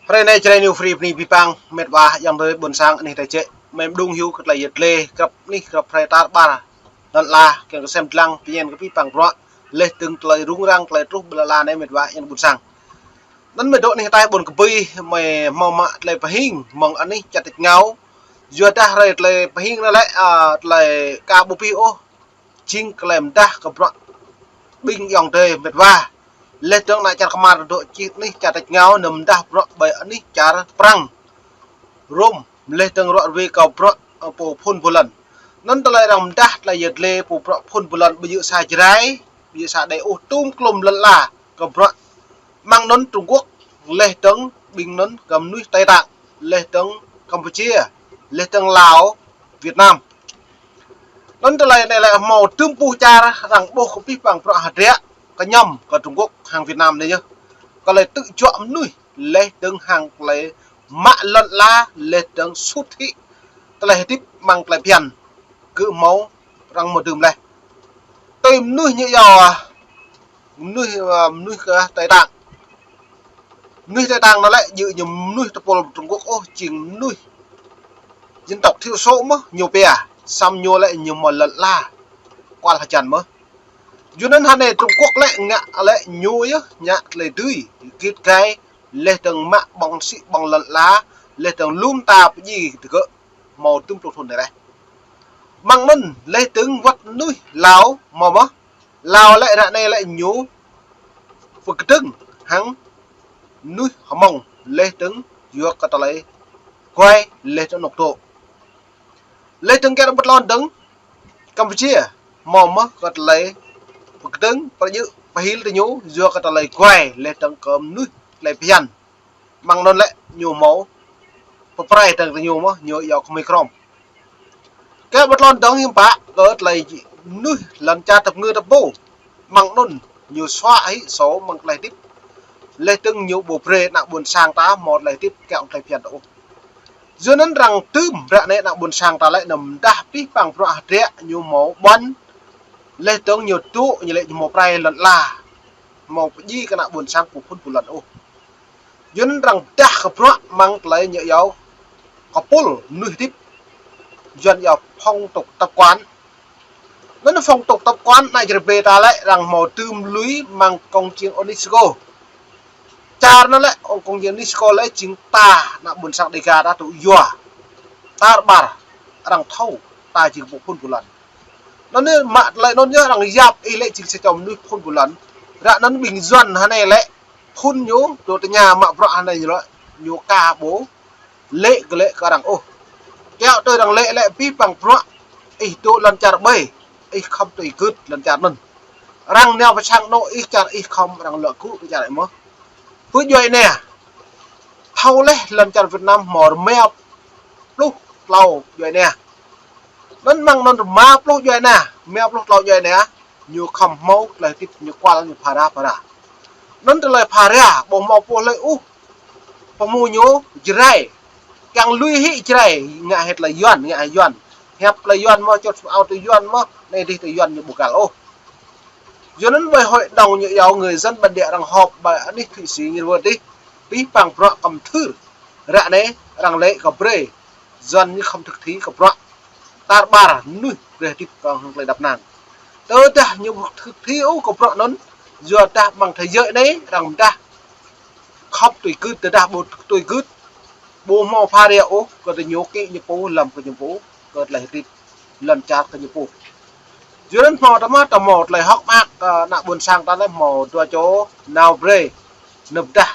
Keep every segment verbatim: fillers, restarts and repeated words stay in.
Hrơi anai Jrai New Free bơni abih bang mĕt wa ayŏng adơi ƀôn sang anih tơčĕ. Mơ̆ng đung hyu kơ tơlơi yet lĕ krăp anih krăp hrơi tar ƀar lŏn ala kiăng kơ sem lăng pơñen kơ abih bang bruă laih dơ̆ng tơlơi rŭng răng tơlơi truh ƀơi lŏn ala anai mĕt wa ayŏng ƀôn sang. Anŭn mơ̆ dŏ anih ataih ƀôn kơ ƀơi mơ̆ hmâo mă tơlơi pơhing mơ̆ng anih čar tač rơngiao. Yua dah hrơi tơlơi pơhing anŭn lĕ, a, tơlơi ka ƀu pih ôh jing tơlơi mơdah kơ bruă ƀing ayŏng adơi mĕt wa. Laih dơ̆ng ană čar kơmar dŏ čih anih čar tač rơngiao nao mơdah bruă ƀơi anih čar Prăng, Rôm, laih dơ̆ng ruă rơwe kơ bruă, ơ, pô phŭn pô lŏn. Anŭn tơlơi arăng mơdah tơlơi yet lĕ pô bruă phŭn pô lŏn ƀu djơ̆ sa Jrai, ƀu djơ̆ sa Đê ôh, tum klum lŏn ala kơ bruă mơ̆ng anŭn Trung Quốc, laih dơ̆ng ƀing anŭn kơ mơnuih Tây Tạng, laih dơ̆ng Campuchia, laih dơ̆ng Lào, Việt Nam. Anŭn tơlơi anai lĕ hmâo tơm puh čar arăng ƀuh kơ abih bang bruă hơdră kơñăm kơ Trung Quốc hăng Việt Nam anai yơh. Kơ tơlơi tŭ juă mơnuih laih dơ̆ng hăng tơlơi mă lŏn ala laih dơ̆ng sut hĭ tơlơi hơdip mơ̆ng tơlơi phiăn kơ hmâo arăng hmâo tơm laih. Tui mơnuih ñu yua, a, mơnuih, a, mơnuih kơ Tây Tạng. Mơnuih Tây Tạng anŭn lĕ djơ̆ ñu mơnuih tơpul Trung Quốc ôh, jing mơnuih dân tộc thiểu số mơ̆n ñu pia, samơ̆ ñu lĕ ñu hmâo lŏn ala kual hơjăn mơ̆n. Yua anŭn hơnai Trung Quốc lĕ ngă lĕ ñu yơh ngă tơlơi dưi, git gai, laih dơ̆ng mă ƀơ̆ng sĭ ƀơ̆ng lŏn ala, laih dơ̆ng lŏm ta pơdjai tơgơ̆ hmâo tơm pluh thŭn anai laih. Mơ̆ng anŭn laih dơ̆ng wơ̆t mơnuih Lào hmâo mơ̆n. Lào lĕ ră anai lĕ ñu pơkơdơ̆ng hăng mơnuih Hmông laih dơ̆ng yua kơ tơlơi guai laih dơ̆ng anŏ dŏ. Laih dơ̆ng kiăng ƀu tlôn dơ̆ng Campuchia hmâo mơ̆n kơ tơlơi pơkơdơ̆ng pơjơ̆ pơhil tơ ñu yua kơ tơlơi guai laih dơ̆ng kơ mơnuih tơlơi phiăn. Mơ̆ng anŭn lĕ ñu hmâo pơprai dơ̆ng tơ ñu mơ̆n, ñu yua kơ Mekrom. Kiăng ƀu tlôn dơ̆ng hiư̆m pă kơ tơlơi mơnuih lŏn čar tơpơngư tơpô. Mơ̆ng anŭn ñu sua hĭ sô mơ̆ng tơlơi hơdip. Laih dơ̆ng ñu ƀu brơi ană ƀôn sang ta hmâo tơlơi hơdip kiăng tơlơi phiăn ta ôh. Yua anŭn arăng tơm ră anai ană ƀôn sang ta lĕ nao mơdah abih bang bruă hơdră ñu hmâo ƀuăn. Laih dơ̆ng ñu tŭ ñu lĕ ñu hmâo prai lŏn ala. Hmâo pơdjai kơ ană ƀôn sang pô phŭn pô lŏn ôh. Yua anŭn arăng mơdah kơ bruă mơ̆ng tơlơi ñu yua kơ pôl mơnuih hơdip. Yuan yua phong tục tập quán. Anŭn phong tục tập quán anai jrê bê ta lĕ arăng hmâo tơm lui mơ̆ng công ước UNESCO. Čar anŭn lĕ, ơ, công ước UNESCO lĕ jing ta ană ƀôn sang Đêga ta tŭ yua. Tar ƀar arăng thâo ta jing pô phŭn pô lŏn. Anŭn anai mă tơlơi anŭn yơh arăng yap ih lĕ jing sa čô mơnuih phŭn pô lŏn. Ră anŭn ƀing Yuan hơnai lĕ phŭn ñu, dŏ tơña mă bruă hơnai ñu lĕ, ñu ka ƀu lĕ kơ lĕ kơ arăng ôh. Kiăng tui arăng lĕ lĕ abih bang bruă ih dŏ lŏn čar ƀai, ih khŏm tui gưt lŏn čar anŭn. Arăng nao pơčang anŏ ih čar ih khŏm arăng lŏ gŭ kơ čar ih mơ̆n. Pơ djuai ania. Thâo laih lŏn čar Việt Nam hmâo rơma pluh tlâo djuai ania. Anŭn mơ̆ng anŭn rơma pluh djuai ania, rơma pluh tlâo djuai ania. Ñu khŏm hmâo tơlơi hơdip ñu kual ñu phara phara. Anŭn tơlơi phara ƀu hmâo pô hlơi ôh. Pơhmu ñu Jrai. Kiăng lui hĭ Jrai ngă hĭ tơlơi Yuan, ngă hĭ Yuan. Hiăp tơlơi Yuan mơ̆n, čŏt ao tơ Yuan mơ̆n, anai dih tơ Yuan ñu ƀu găl ôh. Yua anŭn ƀơi hội đồng ñu yua người dân bản địa arăng họp ƀơi anih Thụy Sĩ ñu wơ̆t dih. Abih bang bruă kơm thưr. Ră anai arăng lĕ kơ brơi. Yuan ñu khŏm thực thi kơ bruă tar ƀar mơnuih brơi hơdip kơ hăng tơlơi đăp năng. Tơdah ñu ƀu thực thi ôh kơ bruă anŭn, yua dah mơ̆ng thế giới anai arăng mơdah khŏm tui gưt, tơdah ƀu tui gưt, ƀu hmâo phara ôh kơ tơ ñu kĭ ñu pô, lăm kơ ñu pô, kơ tơlơi hơdip lŏn čar kơ ñu pô. Yua anŭn hmâo tơma tơma tơlơi hơ̆k mơak kơ ană ƀôn sang ta lĕ hmâo dua čô nao brơi nao mơdah.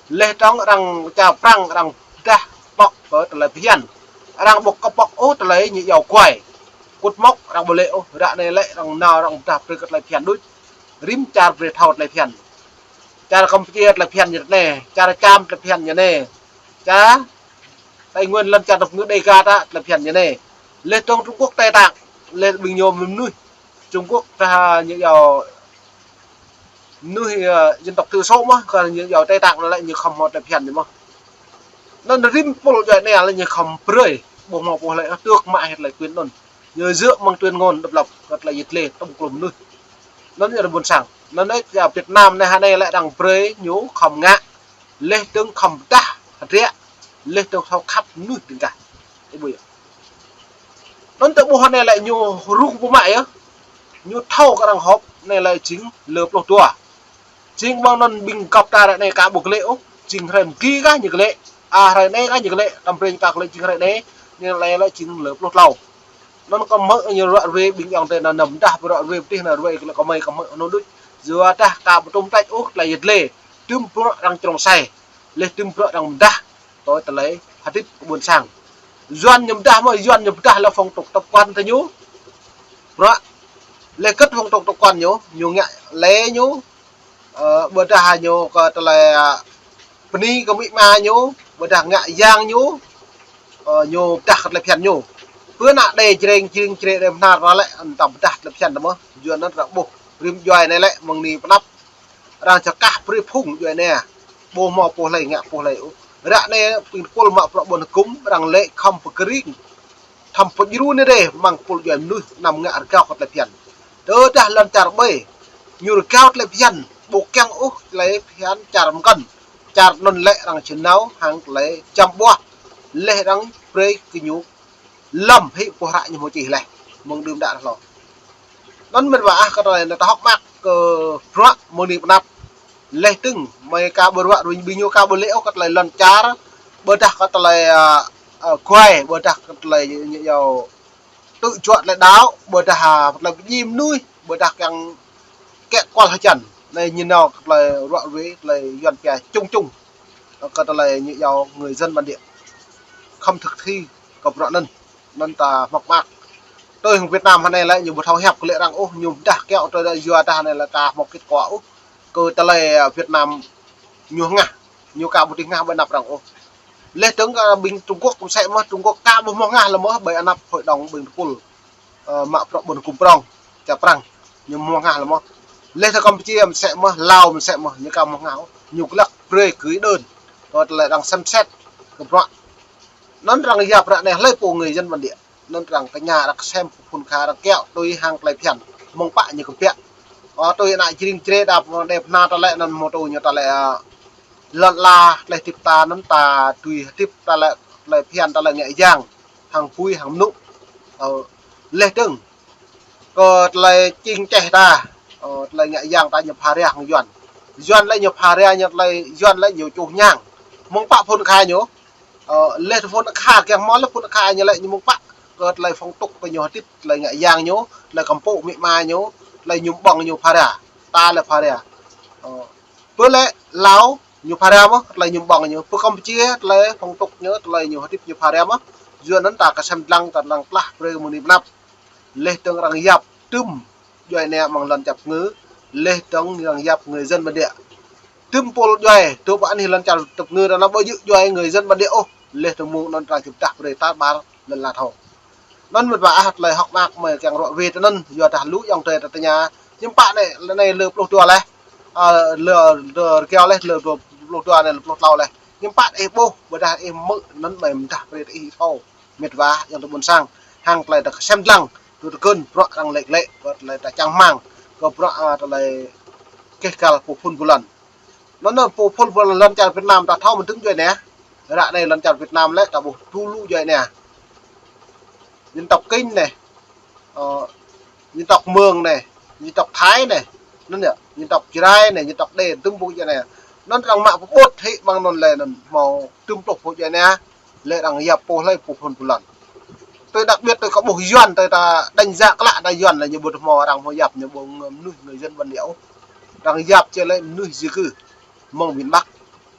Laih dơ̆ng arăng čar Prăng arăng mơdah pŏk kơ tơlơi phiăn. Arăng ƀu kơ pŏk ôh tơlơi ñu yua guai. Kŭt mŏk arăng ƀu lĕ ôh, ră anai lĕ arăng nao arăng mơdah brơi kơ tơlơi phiăn đôč. Rĭm čar brơi thâo tơlơi phiăn. Čar Campuchia tơlơi phiăn ñu anai, čar Čam tơlơi phiăn ñu anai. Čar Tây Nguyên lŏn čar tơpơngư Đêga ta tơlơi phiăn ñu anai. Laih dơ̆ng Trung Quốc Tây Tạng, laih ƀing ñu mơnuih Trung Quốc ta ñu yua mơnuih, ơ, dân tộc thiểu số mơ̆n, kơ ñu yua Tây Tạng anŭn lĕ ñu khŏm hmâo tơlơi phiăn ñu mơ̆n. Anŭn rĭm pôl djuai ania lĕ ñu khŏm brơi, ƀu hmâo pô hlơi ôh tŭ mă hĭ tơlơi quyền anŭn. Ñu djơ̆ mơ̆ng tuyên ngôn độc lập kơ tơlơi yet lĕ tơm klum mơnuih. Anŭn ñu ƀôn sang. Anŭn anai čar Việt Nam anai hơnai lĕ arăng brơi ñu khŏm ngă. Laih dơ̆ng khŏm pơdah hơdră, leh tơ̆ thâo khăp mơnuih dơ̆ng kah. Ih ƀuh yơh. Anŭn tơ̆ ƀuh anai lĕ ñu rŭng pơmă yơh. Ñu thâo kơ arăng họp, anai lĕ jing lơ pluh dua. Jing ƀơ̆ng anŭn ƀing gŏp ta ră anai ka ƀu glĕ ôh, jing hrơi mơgi kah ñu glĕ. A, hrơi anai kah ñu glĕ, tăm brơi ñu ka glĕ jing hrơi anai, anai lĕ jing lơ pluh klâo. Anŭn kâo hmư̆ ñu ruă ruê ƀing ayŏng adơi nao mơdah ruă ruê pơtih nao ruê kơ lĕ kơ mơi kâo hmư̆ anŭn đôč. Yua dah ka ƀu tŭm tač ôh tơlơi yet lê. Tŭm bruă arăng črông sai. Leh tŭm bruă arăng mơdah. Tui tơlơi hơdip kơ ƀôn sang. Yuan ñu mơdah mơ̆, Yuan ñu mơdah lĕ phong tục tập quán tơ ñu. Bruă. Leh kơ̆t phong tục tập quán ñu, ñu ngă lĕ ñu, ơ, ƀôdah ñu kơ tơlơi, ơ, bơni kơ amĭ ama ñu, ƀôdah ngă yang ñu, ơ, ñu mơdah kơ tơlơi phiăn ñu. Pơ ană đe jreng jreng jreng đe mơnar ra lĕ, anŭn ta mơdah tơlơi phiăn tơ mơ̆. Yua anŭn ră ƀuh, rĭm djuai anai lĕ, mơ̆ng anai pơ anăp. Arăng čơkah brơi phung djuai anai. Ƀu hmâo pô hlơi ngă pô hlơi ôh. Ră anai ƀing tơpul mă bruă ƀôn hơgŭm, arăng lĕ khŏm pơkơring. Thăm pơdjru anai dêh, mơ̆ng tơpul djuai mơnuih, anăm ngă rơgao kơ tơlơi phiăn. Tơdah lŏn čar ƀơi, ñu rơgao tơlơi phiăn, ƀu kiăng ôh tơlơi phiăn čar mơkăn. Čar anŭn lĕ arăng či nao, hăng tơlơi čăm ƀuah. Leh arăng brơi kơ ñu lăm hĭ ƀuh ră ñu hmâo čih leh. Mơ̆ng đưm đă rơh hlâo. Anŭn mĕt wa ah kơ tơlơi anai ta hơ̆k mơak kơ bruă mơ̆ng anai pơ anăp. Leh tơ̆ng, mơi ka ƀu ruă ruê ƀing ñu ka ƀu lĕ ôh kơ tơlơi lŏn čar, ƀôdah kơ tơlơi, ơ, ơ, guai, ƀôdah kơ tơlơi ñu, ñu, ñu tŭ juă tơlơi đaŏ, ƀôdah, ơ, tơlơi pơdjai mơnuih, ƀôdah kiăng kĕ kual hơjăn. Anai ñu nao kơ tơlơi ruă ruê, tơlơi Yuan pia chung chung. Kơ tơlơi ñu yua người dân bản địa. Khŏm thực thi kơ bruă anŭn. Anŭn ta hơ̆k mơak. Tui hăng Việt Nam hơnai lĕ ñu ƀu thâo hiăp kơ lĕ arăng ôh, ñu mơdah kiaŏ tui dah yua dah anai lĕ ka hmâo kết quả ôh. Kơ tơlơi, ơ, Việt Nam ñu hngah, ñu ka ƀu tui hngah ƀơi anăp arăng ôh. Leh tơ̆ng kơ ƀing Trung Quốc kơ mơsĕ mơ̆, Trung Quốc ka ƀu hmâo hngah lĕ mơ̆ ƀơi anăp hội đồng ƀing tơpul. Ơ, mă bruă ƀôn hơgŭm prŏng, čar Prăng, ñu hmâo hngah lĕ mơ̆. Leh tơ Campuchia mơsĕ mơ̆, Lào mơsĕ mơ̆, ñu ka hmâo hngah ôh, ñu glăk brơi gửi đơn. Kơ tơlơi arăng xem xét kơ bruă. Anŭn arăng yap ră anai hlơi pô người dân bản địa. Anŭn arăng kơña arăng sem phun kha arăng kiaŏ tui hăng tơlơi phiăn. Mơ̆ng pă ñu kơpiă. Ơ, tui ană jring jre đa pơnă đe pơnă tơlơi anŭn hmâo tui ñu tơlơi, ơ, lŏn ala tơlơi hơdip ta anŭn ta tui hơdip tơlơi, tơlơi phiăn tơlơi ngă yang. Hăng pui hăng mơnŭ. Ơ, leh tơ̆ng. Kơ tơlơi čing čeh ta, ơ, tơlơi ngă yang ta ñu pha ria hăng Yuan. Yuan lĕ ñu pha ria ñu tơlơi, Yuan lĕ ñu čuh ñang. Mơ̆ng pă phun kha ñu, ơ, leh tơ phun kha kiăng hmâo lĕ phun kha ñu lĕ ñu mơ̆ng pă. Kơ tơlơi phong tục kơ ñu hơdip, tơlơi ngă yang ñu, tơlơi kơmpŭ amĭ ama ñu, tơlơi ñu ƀơ̆ng ñu pha ria. Ta lĕ pha ria. Ơ, pơ lĕ Lào ñu pha ria mơ̆, tơlơi ñu ƀơ̆ng ñu. Pơ Campuchia, tơlơi phong tục ñu, tơlơi ñu hơdip ñu pha ria mơ̆. Yua anŭn ta kơsem dlăng, kơsem dlăng plah brơi mơ̆ng anai pơ anăp. Leh tơ̆ng arăng yap tŭm djuai anai mơ̆ng lŏn čar pơngư, leh tơ̆ng arăng yap người dân bản địa. Tŭm pôl djuai, tŭ ƀă anih lŏn čar pơngư ta nao ƀơi jư̆ djuai người dân bản địa ôh, leh tơ̆ng mơ̆ng anŭn arăng či pơdah brơi tar ƀar lŏn ala thâo. Anŭn mĕt wa ah tơlơi hơ̆k mơak mơi kiăng ruă ruê tơ anŭn, yua dah lu ayŏng adơi ta tơña, hiư̆m pă anai, anai lơ pluh dua leh, ơ, lơ, lơ rơgao leh, lơ dua pluh dua anai lơ pluh klâo leh. Hiư̆m pă ih ƀuh, ƀôdah ih hmư̆ anŭn mơi mơdah brơi tơ ih thâo. Mĕt wa, ayŏng adơi ƀôn sang, hăng tơlơi ta kơsem dlăng, tui tơgŭn, bruă arăng lĕ lĕ, kơ tơlơi ta čang rơmang, kơ bruă, ơ, tơlơi keh kăl pô phun pô lŏn. Anŭn anai pô phun pô lŏn čar Việt Nam ta thâo mơ̆n tŭm djuai anai. Ră anai lŏn čar Việt Nam lĕ ta ƀuh tơlu djuai anai. Dân tộc Kinh anai, ơ, dân tộc Mường anai, dân tộc Thái anai, anŭn yơh, dân tộc Jrai anai, dân tộc Đê, tŭm pô djuai anai. Anŭn arăng mă pơƀut hĭ ƀơ̆ng anŭn lĕ anŭn hmâo tŭm pluh pô djuai anai. Lĕ arăng yap pô hlơi pô phun pô lŏn. Tui đặc biệt tui kơ ƀuh Yuan tui ta đánh giá klă ta Yuan lĕ ñu ƀu hmâo arăng hmâo yap ñu ƀu ngă mơnuih người dân bản địa ôh. Arăng yap či lĕ mơnuih di cư. Mơ̆ng miền Bắc.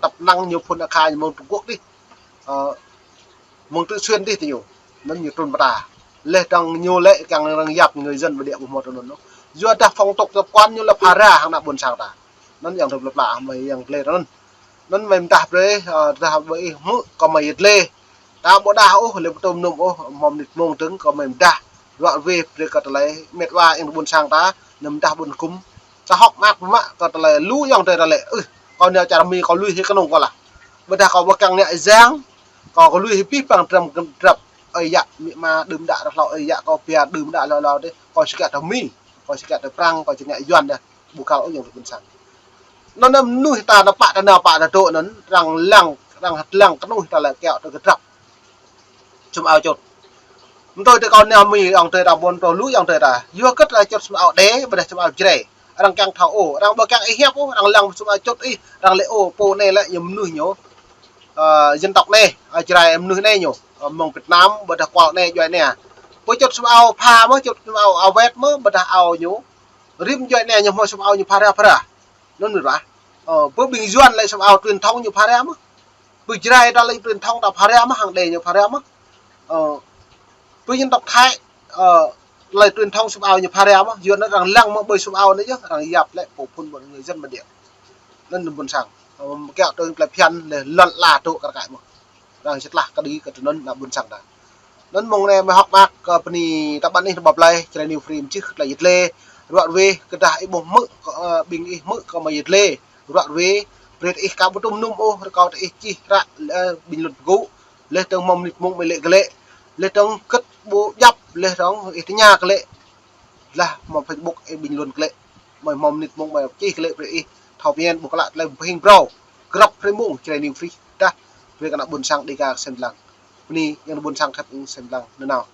Tăp năng ñu phun akha ñu mơ̆ng Trung Quốc dih. Ơ, mơ̆ng Tứ Xuyên dih tơ ñu. Anŭn ñu trŭn pơ ta. Leh dơ̆ng ñu lĕ kiăng arăng yap người dân bản địa ƀu hmâo tơ anŭn ôh. Yua dah phong tục tập quán ñu lĕ pha ria hăng ană ƀôn sang ta. Anŭn ayŏng adơi plơi pla mơi ayŏng adơi tơlơi anŭn. Anŭn mơi mơdah brơi, ơ, dah ƀơi ih hmư̆ kơ mơi yet lê. Ta ƀu đah ôh, lĕ ƀu tŭm nŭm ôh, hmâo mơnit mông dơ̆ng kơ mơi mơdah. Ruă ruê brơi kơ tơlơi mĕt wa ayŏng adơi ƀôn sang ta, anăm mơdah ƀôn hơgŭm. Ta hơ̆k mơak pơmă kơ tơlơi lu ayŏng adơi ta lĕ. Ơ, kâo nao čar Mi kâo lui hĭ kơnŭng kâo lah. Ƀôdah kâo ƀu kiăng ngă yang, kâo kơ lui hĭ pih păng drăm drăp. Ơi yă, amĭ ama đưm đă rơh hlâo ơi yă kâo pia đưm đă rơh hlâo dih. Kâo či kiaŏ tơ Mi, kâo či kiaŏ tơ Prăng, kâo či ngă Yuan dih. Ƀu kăl ôh ayŏng adơi ƀôn sang. Anŭn anai mơnuih ta nao pă ta nao pă ta dŏ anŭn arăng lăng Arăng hơdlăng kơnuih ta lĕ kiaŏ tơ kơdrăp. Sum ao čut. Mơ̆ tui tơ kâo nao mĭn ayŏng adơi ta ƀôn tơ lu ayŏng adơi ta. Yua kơ ta čut sum ao Êđê, ƀôdah sum ao Jrai. Arăng kiăng thâo ôh, arăng ƀu kiăng ih hiăp ôh, arăng lăng sum ao čut ih, arăng lĕ ôh, pô anai lĕ ñu mơnuih ñu. Ơ, dân tộc anai, ơ, Jrai mơnuih anai ñu. Ơ, mơ̆ng Việt Nam, ƀôdah kual anai, djuai anai. Pô čut sum ao pha mơ̆, čut sum ao awet mơ̆, ƀôdah ao ñu. Rĭm djuai anai ñu hmâo sum ao ñu phara phara. Anŭn mĭn ƀă. Ơ, pô ƀing Yuan lĕ sum ao truyền thống ñu phara mơ̆. Pô Jrai ta lĕ truyền thống ta phara mơ̆, hăng Êđê ñu phara mơ̆. Ơ, pô dân tộc Thái, ơ, lĕ truyền thống sum ao ñu phara mơ̆. Yuan arăng lăng mơ̆ ƀơi sum ao anai yơh, arăng yap lĕ pô phun ƀôn người dân bản địa. Anŭn ƀôn sang. Ơ, kiaŏ tơ plei phiăn lĕ lŏn la tŏ kar kaĭ mơ̆. Arăng sĭt lah kơ đi kơ tơ anŭn ană ƀôn sang ta. Anŭn mơ̆ng anai mơ̆ hŏk mơak kơ bơni ta ƀăn ih nao ƀơi plei, Jrai New Free mơčih kơ tơlơi yet lê, ruă ruê, kơdah ih ƀuh hmư̆, ơ, ƀing ih hmư̆ kơ mơ̆ yet lê, ruă ruê, brơi ih ka ƀu tŭ mơnum ôh, rơkâo tơ ih čih hră, ơ, bình luận pơgŭ, laih dơ̆ng hmâo mơnit mông mơi lĕ kơ lĕ, laih dơ̆ng kơ̆t ƀu djăp, laih dơ̆ng ih tơña kơ lĕ, lah hmâo Facebook ih bình luận kơ lĕ, mơi hmâo mơnit mông mơi čih kơ lĕ brơi ih, thâo pơmĭn ƀu klă tơlơi pơhing phrâo, grăp hrơi mông, Jrai New Free, dah, brơi kơ ană ƀôn sang Dêga sem lăng. Bơni, ayŏng adơi ƀôn sang khăp sem lăng, nanao.